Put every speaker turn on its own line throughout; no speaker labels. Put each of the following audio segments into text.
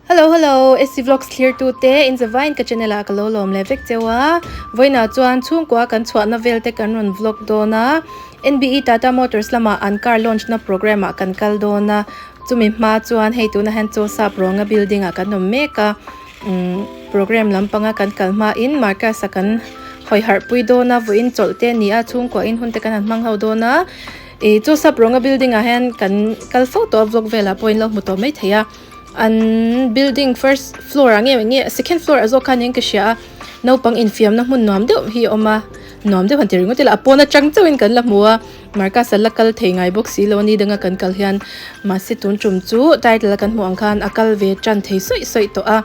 Hello hello SC Vlogs thlir tu te in zavain ka channel ah ka lo lawm leh vek cheu a vawiinah chuan chhungkua kan chhuahna vel te kan rawn vlog dawn a NBE Tata Motors lamah an car launch na programme ah kan kal dawn a chumi hma chuan hei tunah hian chaw sap ruanga building ah kan awm mek a umm programme lampanga kan kal hmain Marcus a kan hawi harh pui dawn a vawiin chawlh te a ni a chhungkua in hun te kan han hmang ho dawn a ih chaw sap ruanga building ah hian kan kal fo tawh a vlog velah pawh in lo hmu tawh maithei a. An building first floor ah nge nge second floor ah zawk khan in ka hria a naupang infiamna hmun nuam deuh hi a awm a nuam deuh han ti ringawt ila a pawn atang chauhin kan la hmu a Marcus a la kal thei ngai bawk si lo a ni danga kan kal hian mahse tun tum chu title a kan hmuh ang khan a kal ve tan thei sawih sawih tawh a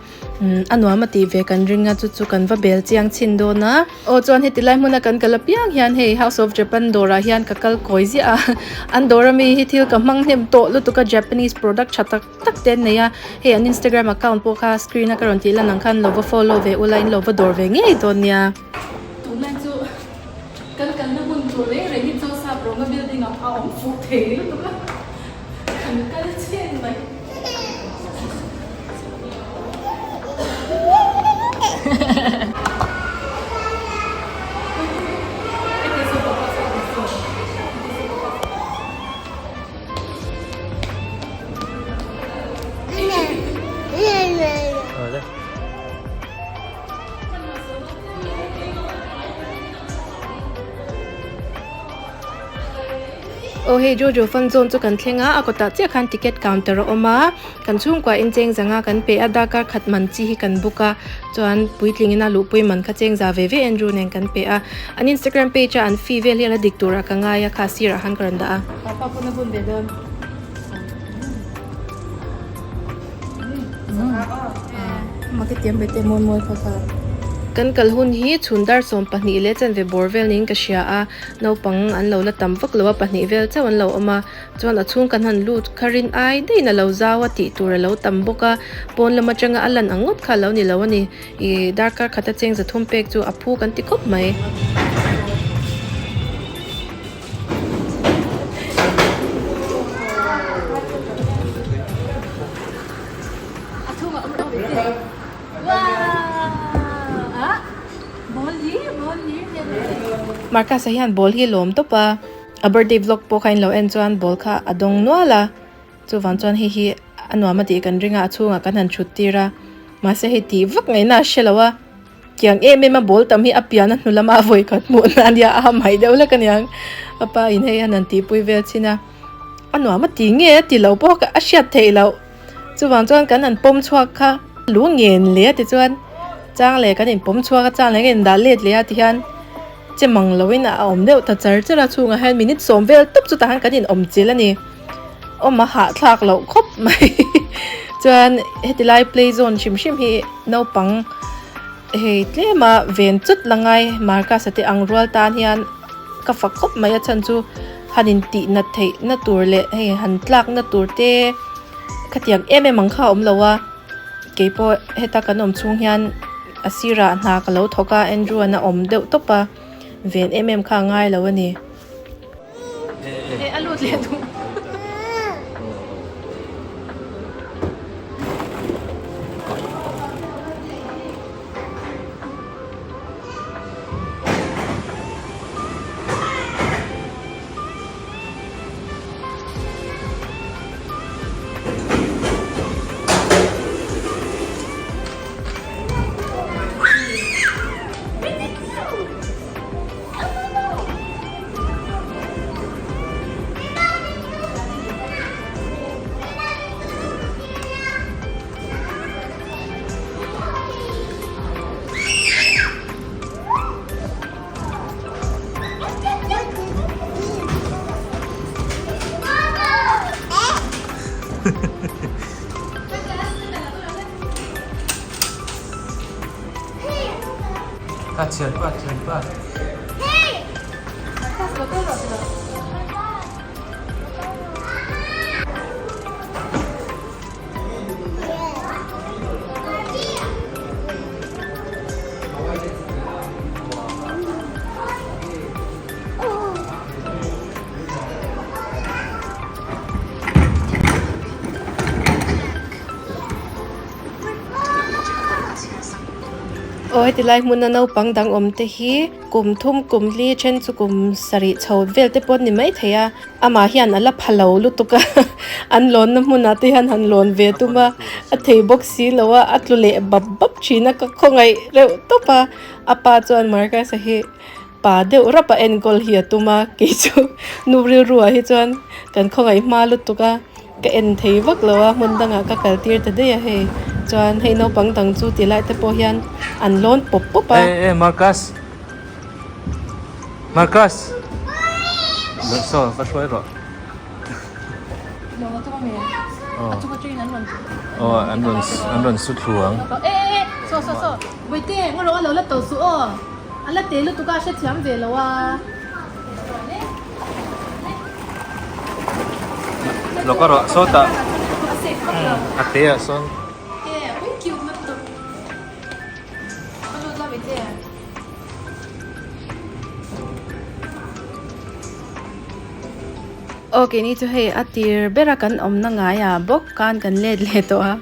umm a nuam a tih ve kan ring a chu chu kan va bel chiang chhin dawn a aw chuan heti lai hmuna kan kal apiang hian hei house of Japan dawrah hian ka kal kawi ziah a an dawr ami hi thil ka hmang hnem tawh lutuk a Japanese product tha tak tak te an nei a hei an Instagram account pawh kha screen a ka rawn tih lan ang khan lo va follow ve ula in lo va dawr ve ngei dawn nia. Tunlai chu kan kalna hmun tur reng reng hi chaw sap rawng a building ah a awm fuh thei lutuk a kan kal chhen mai. Aw hei Jojo fun zone chu kan thleng a a kawtah chiah khan ticket counter a awm a kan chhungkua in cheng zanga kan pe a darkar khat man chi hi kan book a chuan puitling in a luhpui man kha cheng za ve ve Andrew nen kan pe a an Instagram page a an fee vel hi a la dik turah ka ngai a kha sirah khan ka rawn dah a. Papa pawn a bun ve dawn. Kan kal hun hi chhun dar 12 leh chanve bawr vel niin ka hria a, naupang an lo la tam vak lo a, pahnih vel chauh an lo awm a, chuan a chhung kan han lut kha rin ai daihin a lo zau a tih tur a lo tam bawk a, pawn lam atanga a lan ang ngawt kha a lo ni lo a ni, ih darkar khata cheng zathum pek chu a phu kan ti khawp mai. Marcus-a hian ball hi a lawm tawp a, a birthday vlog pawh kha in lo en chuan ball kha a dawng nual a, chuvang chuan hei hi a nuam a tih kan ring a, a chhungah kan han thut tir a, mahse hei tih vak ngaihna a hre lo a. Tiang em em a ball tam hi a pian a hnu lama a vawi khat hmuh na ania a hamhaih deuh hlek aniang a pa in hei an han tihpui vel chin a a nuam a ti nge a ti lo pawh a hriat theih loh chuvang chuan kan han pawm chhuak kha lu ngen leh a tichuan chang leh kan inpawm chhuak a chang leh kan indah let leh a tihian che mang loin a awm deuh ta char char a chhungah hian minute sawm vel tawp chutah khan kan inawm chilh a ni. Awm a hahthlak loh khawp mai chuan heti lai play zone hrim hrim hi naupang hei tlema ven chut la ngai Marcus a te ang rual tan hian ka fak khawp mai a chhan chu han in tih nat theih na tur leh hei han tlak na tur te khatiang em em ang kha a awm lo a keipawh heta kan awm chhung hian a sirah hna ka lo thawk a Andrew an a awm deuh tawp a ven em em kha a ngai lo a ni. A lut leh duh.
Ka thianpa thianpa.
Aw heti lai hmuna naupang dang awm te hi kum thum kum li then chu kum sarih chho vel te pawh an ni maithei a amah hian a la pha lo lutuk a an lawnna hmunah te hian han lawn ve tum a a thei bawk si lo a a tlu leh bap bap thin a ka khawngaih reuh tawp a a pa chuan Marcus-a hi pa deuh rap a enkawl hi a tum a kei chu nu rilru ah hi chuan kan khawngaih hma lutuk a ka en thei vak lo a hmun dangah ka kal tir ta daih a hei chuan hei naupang dang chu ti lai te pawh hian an lawn pawp pawp a.
Eh eh Marcus Marcus saw va hruai rawh aw an rawn an rawn su thlu ang.
Eh eh eh saw saw saw Bawihte ngaw rawh a lo la tawh suh aw. A la te lutuk a, a hrethiam ve lo a.
Lawk a rawh sawtah a te ah sawn.
Aw keini chu hei a tir bera kan awmna ngaiah bawk khan kan let leh tawh a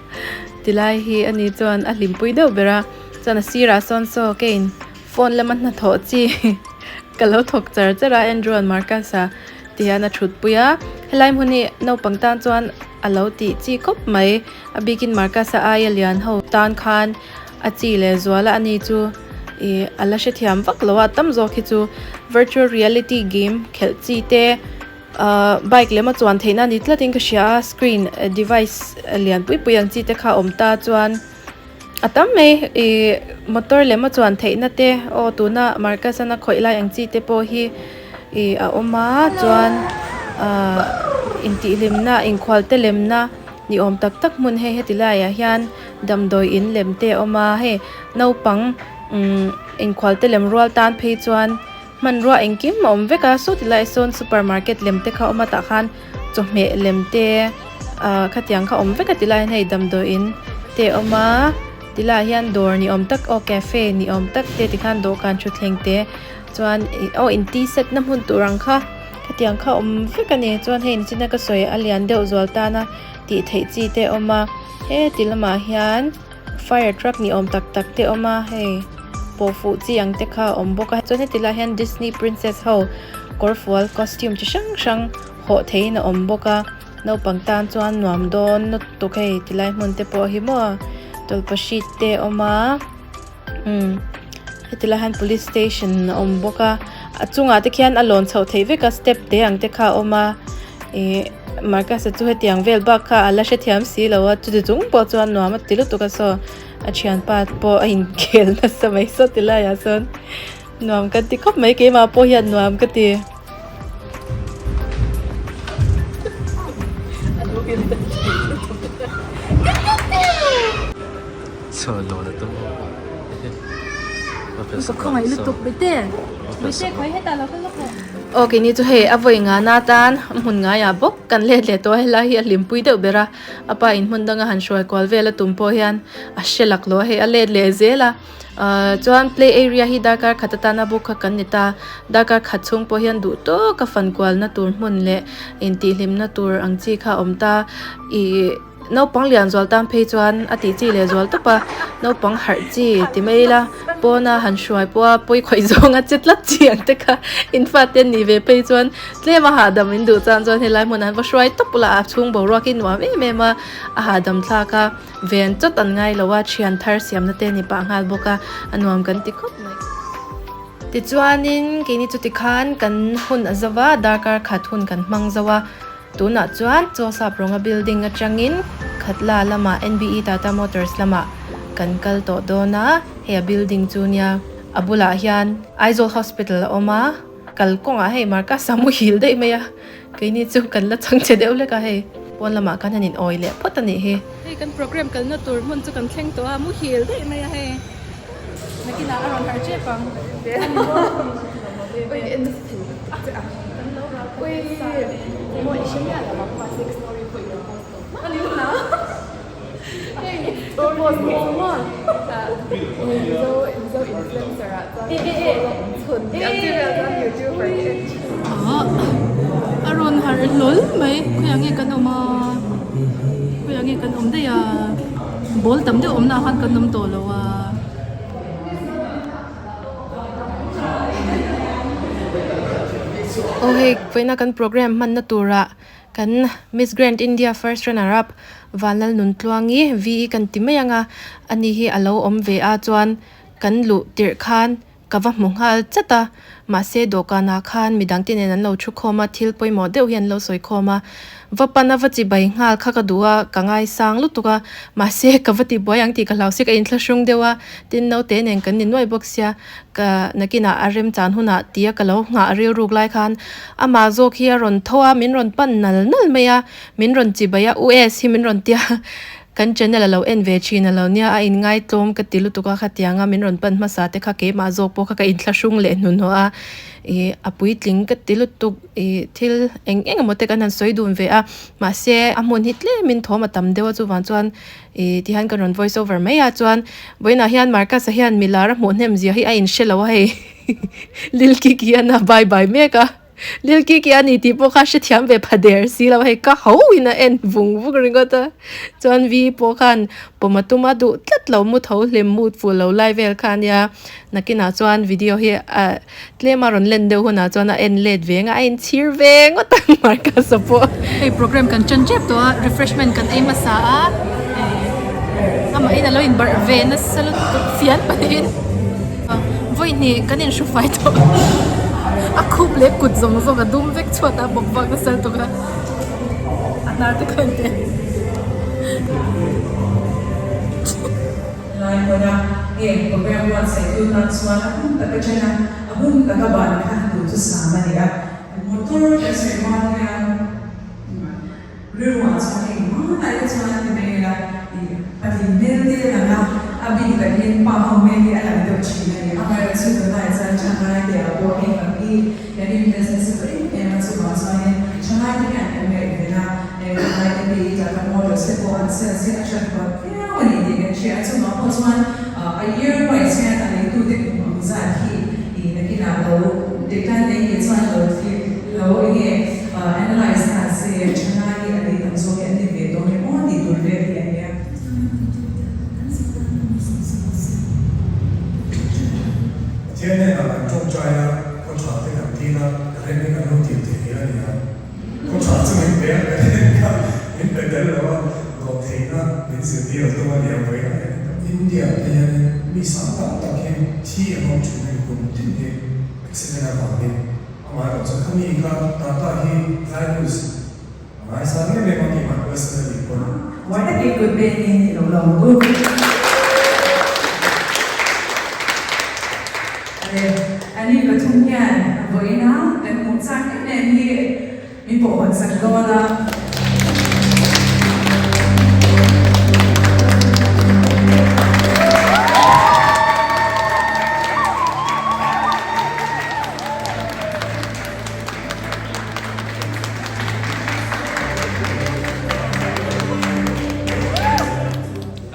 tilai hi ani chuan a hlimpui deuh ber a. Chuan a sirah sawn saw keiin phone lama hnathawh chi ka lo thawk char char a Andrew an Marcus a ti hian a thut pui a helai hmun hi naupang tan chuan a lo tih chi khawp mai a bikin Marcus a aia lian ho tan khan a chi leh zual a ani chu ih a la hrethiam vak lo a tam zawk hi chu virtual reality game khelh chi te ahh bike lema chuan theihna a ni tlat in ka hria a screen device lian pui pui ang chi te kha a awm ta chuan. A tam mai ih motor lem a chuan theihna te aw tuna Marcus an a khawih lai ang chi te pawh hi ih a awm a chuan ahh intihhlimna inkhual te lemna ni awm tak tak hmun hei heti laiah hian damdawi in lem te a awm a hei naupang umm inkhual te lem rual tan phei chuan hmanrua engkim a awm vek a saw ti laiah sawn super market lem te kha a awm a tah khan. Chawhmeh lem te ah khatiang kha awm vek a ti lai hian hei damdawiin te a awm a ti laiah hian dawr ni awm tak aw cafe ni awm tak te tikhan dawhkan thutthleng te chuan ih aw in tea set na hmun tur ang kha khatiang kha awm vek a ni chuan hei nichina ka sawi a lian deuh zual tan a tih theih chi te a awm a heti lamah hian fire truck ni awm tak tak te a awm a hei pawh fuh chi ang te kha a awm bawk a chuan heti lai hian disney princess ho kawr fual costume chi hrang hrang. Hawh theihin a awm bawk a, naupang tan chuan nuam dawn lutuk hei tilai hmun te pawh hi maw tawlhpahrit te a awm a umm heti lai hian police station a awm bawk a a chungah te khian a lawn chhoh theih vek a step te ang te kha a awm a ih Marcus a chu hetiang vel bak kha a la hrethiam si lo a chuti chung pawh chuan nuam a ti lutuk a saw a thianpa pawh a inkhel nasa mai saw ti laiah sawn nuam ka ti khawp mai keimah pawh hian nuam ka ti. Aw keini chu hei a vawi ngana tan hmun ngaiah bawk kan let leh tawh a helai hi a hlimpui deuh ber a a pa in hmun danga han hruai kual vel a tum pawh hian a hre laklawh a hei a let leh zel a. Ahh chuan play area hi darkar khat atana book kha kan ni ta darkar khat chhung pawh hian duh tawk a fan kualna tur hmun leh intihhlimna tur ang chi kha a awm ta ih naupang lian zual tan phei chuan a tih chi leh zual tawp a naupang harh chi ti mai ila pawna han hruai pawha pawi khawih zawng a che tlat chi ang te kha in fate an nih ve phei chuan tlem a hahdam in duh chuan chuan helai hmunah an va hruai tawp ula a chhung boruak hi nuam em em a a hahdam thlak a. Ven chawt an ngai lo a, thian thar siamna te a ni pah nghal bawk a, a nuam kan ti khawp mai. Tichuanin keini chu tikhan kan hun a zo va, darkar khat hun kan hmang zo a, tunah chuan chaw sap rawnga building atangin Khatla lamah NBE Tata Motors lamah kan kal tawh dawn a, hei a building chu nia a bulah hian Aizawl Hospital a awm a, kal kawngah hei Marcus a muhil daih mai a. Keini chu kan la chang che deuh lek a hei pawn lamah khan han in awi leh phawt a nih hi. Hei kan program kalna tur hmun chu kan thleng tawh a muhil daih mai a hei nakinah a rawn harh tep ang. A rawn harh hlawl mai khawiah nge kan awm a khawiah nge kan awm daih a ball tam deuh awmna ah khan kan awm tawh lo a. Aw hei vawiina kan programme hmanna turah kan Miss Grand India first runner up Vanlal Nuntluangi VE kan ti mai ang a ani hi a lo awm ve a chuan kan luh tirh khan ka va hmu nghal chat a mahse dawhkanah khan midang te nen an lo thu khawm a thil pawimawh deuh hi an lo sawi khawm a va pan a va chi bai nghal kha ka duh a ka ngaisang lutuk a mahse ka va ti buai ang tih ka hlau si ka inthlahrung deuh a tin naute nen kan ni nuai bawk sia ka nakinah a remchan hunah tia ka lo nghah rilruk lai khan amah zawk hi a rawn tho a min rawn pan nal nal mai a min rawn chi bai a U_S hi min rawn tia. Kan channel a lo en ve thin a lo nia, a inngai tlawm ka ti lutuk a, khatianga min rawn pan hmasa te kha keimah zawk pawh kha ka inthlahrung leh hnuhnawh a, ih a puitling ka ti lutuk ih thil eng eng emaw te kan han sawi dun ve a, mahse a hmun hi tlemin thawm a tam deuh a chuvang chuan ih tihian kan rawn voice over mai a chuan vawiinah hian Marcus-a hian milar a hmuh hnem zia hi a inhre lo a hei Lil Kiki hian a bye bye mek a. Lil Kiki a ni tih pawh kha hrethiam ve pha der si lo hei ka ho in a en vung vung ringawt a chuan V pawh khan pawm a tum a duh tlat lo mu tho hlim mut fuh lo lai vel kha ania nakinah chuan video hi a tlem a rawn len deuh hunah chuan a en let ve ang a a inchhir ve ngawt ang Marcus a pawh. Hei program kan ṭan ṭep tawh a refreshment kan ei hmasa a amah in a lo inbarh ve nasa lutuk fian pahnihin. Vawi hnih kan inhru fai tawh a khup leh kut zawng zawng a dum vek chhuat a bawk vak nasa lutuk a a hnar te kha engte
Lai hmuna heng program buatsaih tu tan chuan a hun taka chen a, a hun taka ban kha duh chu sam a ni a. Motor kan sawi rual hian Rilruah chuan engmah te chuan ti mai ila ih patling hmel te a lang a, a bik takin pa ho hmel hi a lang deuh thin a ni. Amaherawhchu tunlai chuan thalai te ah pawh heng ang hi kan invest nasa tawh em em a, chuvang chuanin thalai te hian kan ngaihven a, heng thalai te hi Tata Motors te pawh an sales hi a that rual viau a ni tih kan hria a, chuvang pawh chuan a year wise hian a leitute kum ang zat hi ih nakinah lo data nei hi chuan lo thlir lo eng nge Analyse ta se thalai hi a lei tam zawk hi an ni ve dawn em aw tih tur vel hi a nia.
Pathian hnenah kan tawngtai a, khaw tha te kan dil a, ka rem hi kan lo dil thei hi a ni a. Khaw tha chu min pe a, ka rem kha min pe tel lo a, dawhtheihna min zirtir a tum a ni a vawiinah hian. India te hianin mi sang tam tak hi thi an awm thin a ni kum tin hi accident avangin. Amaherawh chu khami kha Tata hi values a ngaisang em em a keimah personally pawn.
Huai takin kut bengin i lo lo ang u. Ale, ani pathum hian vawiina kan hmuh chak em em hi min pawh hawn sak dawn a.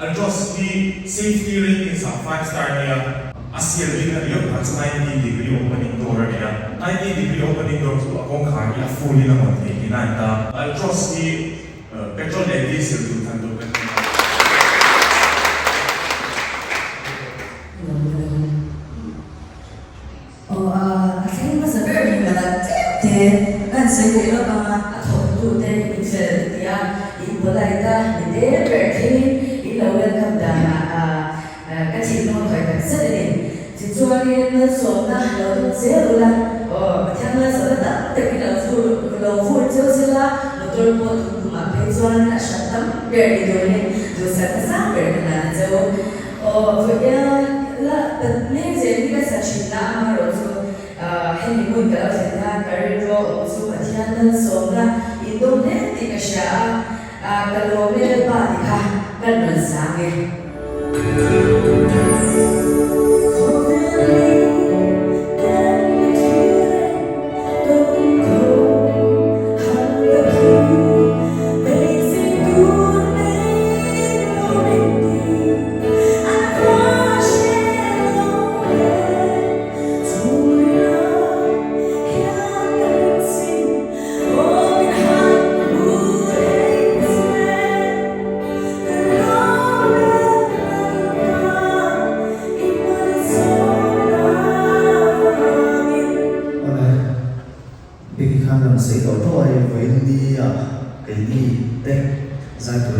Altroz hi safety ratings ah 5 star nia a sial bik a riau kha chu 90 degree opening door a nia. 90 degree opening door chu a kawngkhar hi a full in a hawn thei tihna a ni ta. Altroz hi petrol leh diesel duh than tur kan ni a.
Aw a, a thleng hmasa ber hi mala tlem te ka han sawi theih lawk ang a, a thawktu te in fel ti a, in polite a, mi te ber thlengin in lo welcome danah ka thinlung a khawih tak zet a ni. Tichuanin malsawmna lo dawng zel ula, aw Pathian malsawmna tam takin lo vur lo vur cheu sela, motor pawh thum khumah phei chuan a hran tam ber ni turin duhsakna sang ber ka hlan a cheu. Aw vawiin la leng zel hi ka sa thin na amaherawh chu hemi hmun ka lo thlen khan ka rilru awm chu Pathian lalsawmna in dawng hle tih ka hria a, ka lawm e Lalpa ti kha kan rawn sang e.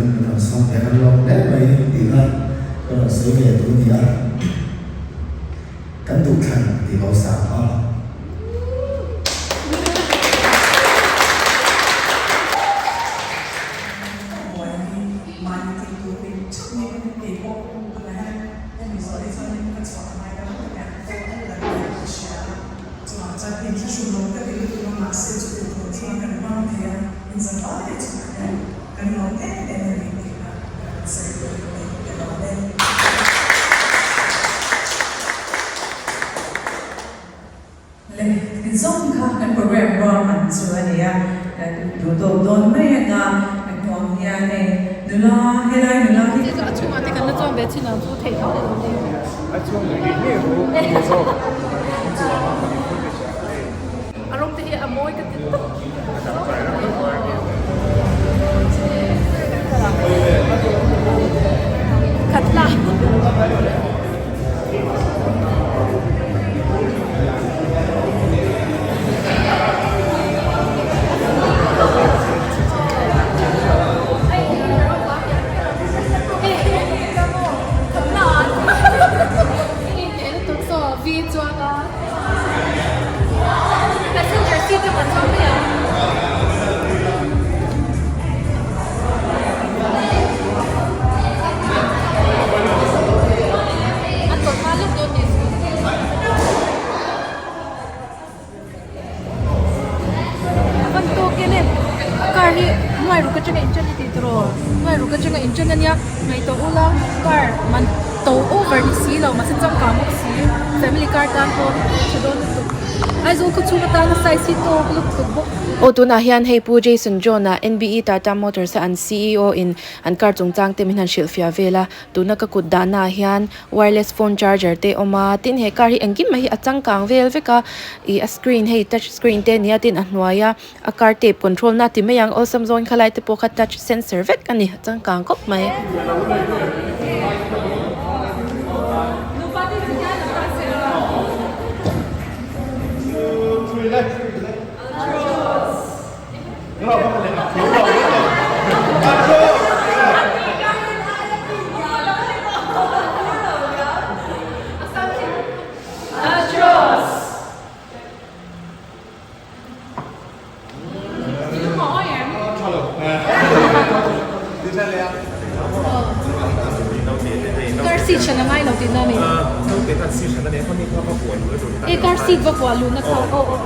turin min rawn sawm ve a, kan lawm hle mai tih kha ka rawn sawi ve duh a ni a, kan duhthlan tih lo sa ang aw.
Chuvang chuan inthlahrun lo ka ti lutuk a, mahse chu tih tur chuan kan hmang thei a, inzavai leh chungah hian kan lawm em em a ni tih kha ka rawn sawi duh a ni, ka lawm e. Le, zawng kha kan program ruahman chu a ni a, kan duh tawk dawn mai anga kan hmuh ang hian hei nula helai nula hi.
A chhungah te kan la chuang ve chin ang chu theih tho leh lo ni.
A chuang leh ngei ngei ru ni zawk an chuang a ka ni footage ah hei.
A rawng te hi a mawi ka ti tawp.
A dang tlai rang rang mai a ni.
Khat la. Car hi nuai ruk atanga inṭan a tih tawh nuai ruk atanga inṭan ania ngaihtuah ula car man to over ni si lo mahse changkang bawk si family car tan pawh tha dawn lutuk Aizawl khaw chhung atana size hi tawk lutuk bawk. Aw tunah hian hei Pu Jason John-a NBE Tata Motors a an CEO in an car chungchang te min han hrilhfiah vel a tuna ka kut dahna ah hian wireless phone charger te a awm a tin he car hi engkim mai hi a changkang vel vek a ih a screen hei touch screen te a ni a tin a hnuai a a car tape control na ti mai ang awlsam zawn kha lai te pawh kha touch sensor vek a ni a changkang khawp mai. Car seat hran a ngai lo tihna a ni. E car seat va vuah luhna kha aw aw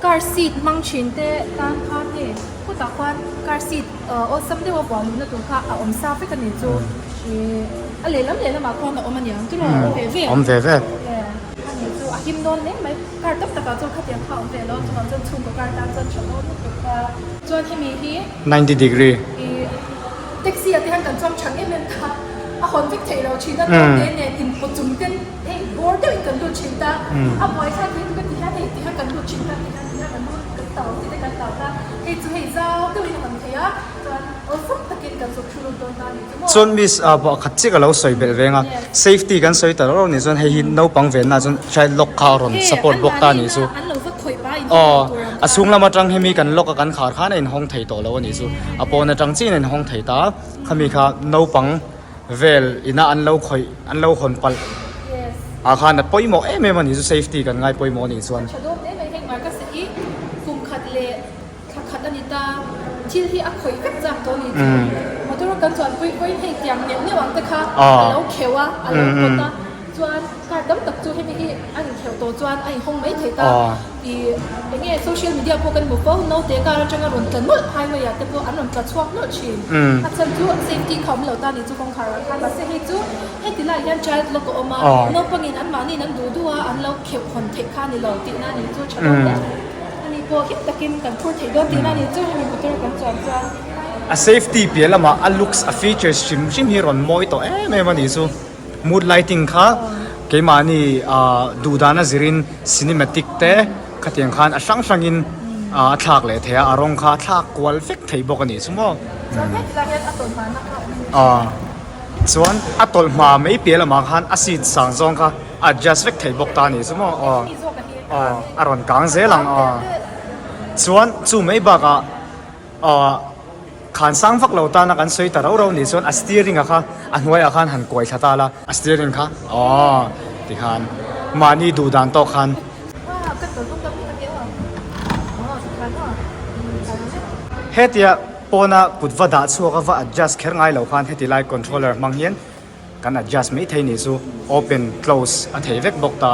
car seat hmang thin te tan khan hei khutah khuan car seat awlsam deuh a vuah luhna tur kha a awm sa vek a ni chu ih a lehlam lehlamah khuan a awm a niang chu awm ve ve
awm ve ve.
A ni chu a him dawn hle mai. Car tam takah chuan khatiang kha a awm ve lo chuvang chuan chhungkaw car tan chuan tha dawn lutuk a. Chuan hemi hi
90 degree.
Ih taxi ah te hian kan chuang thang em em ta a hawn vek theih lo thin a naute nen inpawt chung ten hei bawr deuh in kan lut thin ta a buai thlak hi ka ti hian hei ti hian kan lut thin ta ti hian ti hian kan lut kan tau ti te kan tau ta hei chu hei zau deuh in a hawn thei a chuan awlsam takin kan zuk thu lut dawn ta a ni chu maw.
Chuan miss ah pakhat chiah ka lo sawi belh veng a safety kan sawi ta ro ni chuan hei hi naupang venna chuan child lock kha a rawn support bawk ta a nih chu aw a chhung lam atang hemi kan lock a kan khar khan a inhawng thei tawh lo a nih chu a pawn atang chiah in a inhawng thei ta khami kha naupang vel ina an lo khawih an lo hawn palh ah khan a pawimawh em em a nih chu safety kan ngai pawimawh a nih chuan.
Thla khat a ni ta, thil hi a khawih vek chak tawh a ni chu. Motor a kan chuan pui pawhin hei tiang neuh neuh ang te kha a lo kheuh a, a lo pawt a, chuan car tam tak chu hemi hi a inkheuh tawh chuan a inhawng mai thei ta. Ih eng nge social media pawh kan hmu fo, naute car atanga rawn tla nawlh highway ah te pawh an rawn tla chhuak nawlh thin. A chhan chu safety kha awm lo ta a ni chu kawngkhar ah khan, mahse hei chu heti laiah hian child lock a awm a, naupangin anmahniin an duh duh a, an lo kheuh hawn theih kha a ni lo tihna a ni chu tha dawn hle mai. Ani pawh him takin kan phur theih dawn tihna a ni chu hemi motor kan chuan chuan.
A safety piah lamah a looks a features hrim hrim hi rawn mawi tawh em em a ni chu mood lighting kha keimahni ah duh dana zirin cinematic te khatiang khan a hrang hrangin ah a thlak leh thei a a rawng kha a thlak kual vek thei bawk a ni chu maw.
Chuan heti lai hian a tawlh hmana kha a awm
a chuan a tawlh hma mai piah lamah khan a seat sang zawng kha a adjust vek thei bawk ta a ni chu maw aw. Aw a rawn kang zel ang aw chuan chu mai bakah aw Khan sang vak lo tana kan sawi ta rau rau nih chuan a steering a kha a hnuaiah khan han kuai thla ta la. A steering kha aw tikhan mahni duh dan tawk khan. Hetia pawna kut va dah chhuak a va adjust kher ngai lo khan heti lai controller hmang hian kan adjust mai thei nih chu open close a thei vek bawk ta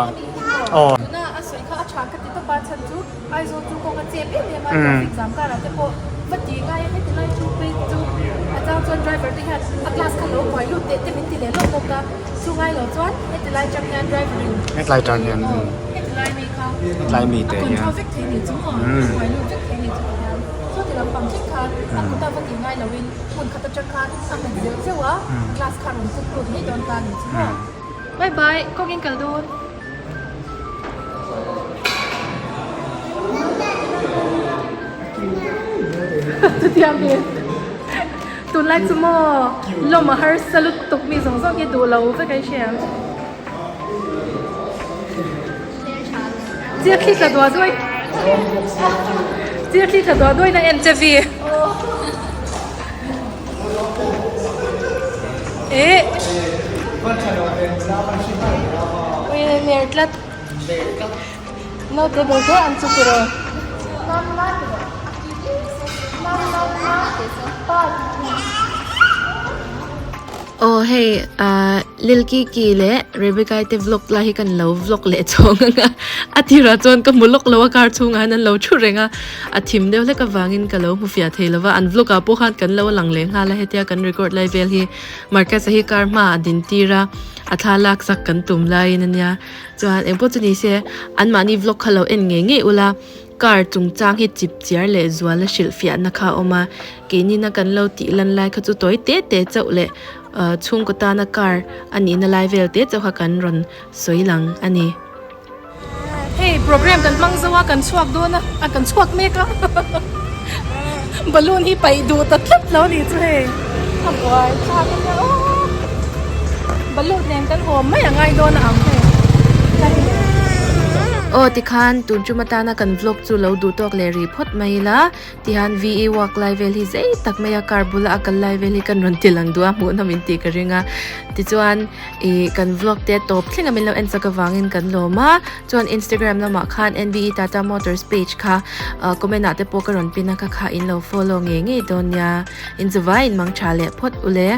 aw.
Tuna a sawi kha a tha ka ti tawp a chhan chu Aizawl chu kawng a chep em em a traffic jam karah te pawh va ti ngai a heti lai chu phei chu a chang chuan driver te hian a glass kha lo kuai lut teh te min ti leh lawk bawk a chu ngai lo chuan heti lai chang hian driver in
heti lai chang hian
aw heti lai mi kha
heti lai mi te
a
hian
control vek thei ni chu maw kuai lut vek thei ni chu ti hian chu ti lampang thleng khan a kuta va ti ngai lo in hmun khat atang khan a hmet zeuh zeuh a glass kha a rawn kuk lut mai dawn ta ni chu maw. Bye bye kawngin kal dawn. Chutiang hi tunlai chu maw lawm a harsa lutuk mi zawng zawng hi duh lo vek an hria ang. Chirthli tla duah duai chirthli tla duah duai na en che vi. Eh. Ui ner tlat. Naute ber kher an chu tiraw. Aw hei ah Lil Kiki leh Rebecca te vlog lai hi kan lo vlog leh chhawng ang a a tirah chuan ka hmu lawk lo a car chhungah hian an lo thu reng a a thim deuh hlek avangin ka lo hmu fiah thei lo va an vlog ah pawh khan kan lo lang leh nghal a hetia kan record lai vel hi Marcus-a hi car hmaah a din tir a a thla lak sak kan tum laiin a nia chuan engpawh chu ni se anmahni vlog kha lo en ngei ngei ula car chungchang hi chip chiar leh zual a hrilh fiahna kha a awm a keinin a kan lo tih lan lai kha chu tawi te te chauh leh ah chhungkaw tana car a nihna lai vel te chauh kha kan rawn sawi lang a ni. Hei program kan hmang zo a kan chhuak dawn a a kan chhuak mek a balloon hi paih duh ta tlat lo a nih chu hei a buai thlak a nia aw balloon nen kan haw mai a ngai dawn a ang hei. Aw tikhan tun tum atana kan vlog chu lo duh tawk leh rih phawt mai ila tihan VE walk lai vel hi zei tak mai a car bula a kal lai vel hi kan rawn ti lang duh a hmuhnawm in tih ka ring a tichuan Ih kan vlog te tawp thleng a min lo en chak avangin kan lawm a, chuan Instagram lamah khan NBE Tata Motors page kha ah comment ah te pawh ka rawn pin a kha kha in lo follow ngei ngei dawn nia, in chuvaiin mang tha leh phawt ule.